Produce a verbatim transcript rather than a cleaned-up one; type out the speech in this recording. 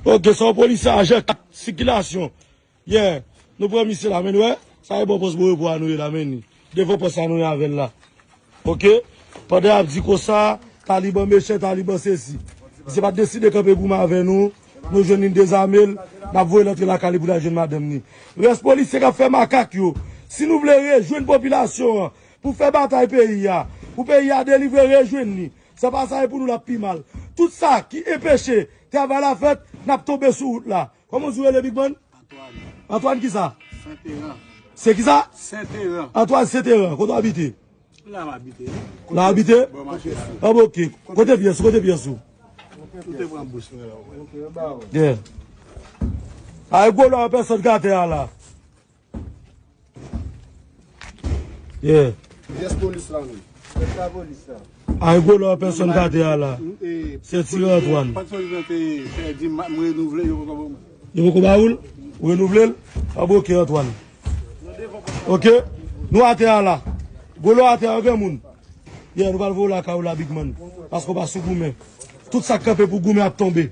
Ok, se yon polisye ajan kat sikilasyon. Yeah, nou pran misye la, men wè, sa e bò pòs Borepo a nou ye la, men ni. Devan pòs la nou ye avè l la. Ok? Pandan y ap di konsa, Taliban mechan, Taliban sesi. Misye pa t deside kanpe goumen avè nou, nou jwenn li, n dezame l, n ap voye l antre lakay li pou l al jwenn madanm ni. Rès polisye k ap fè makak yo, si nou vle rejwenn popilasyon an pou fè batay peyi a, pou peyi a delivre, rejwenn li. San pa sa, e pou nou l ap pi mal. Tout sa ki enpeche travay la fèt, n ap tonbe sou wout la. Kòman w di w rele, Big Man? Antoine. Antoine kisa? Saint-Eran. Se kisa? Saint-Eran. Antoine Saint-Eran, kote w abite? La m abite. La w abite? Bò mache sou. Ah, ok. Kote pyès ou? Kote pyès ou? Ou te pran bous mwen la, wè. Yeah. Ay, gwo lò an pèsòn k atè a la. Yeah. Pyès polis la, non. Pyès la polis la. Ay, gwo lò an pèsòn k atè a la. Se tire Antoine. Pat sòti nan te fè di m renouvle, yo poko ban mwen. Yo poko ba ou l? Ou renouvle l? Ah, bon, ok, Antoine. Ok? Nou atè a la. Gwo lò atè a, granmoun. Yeah, nou pral voye w lakay ou la, Big Man. Paske w pa sou goumen. Tout sa k kanpe pou goumen ap tonbe.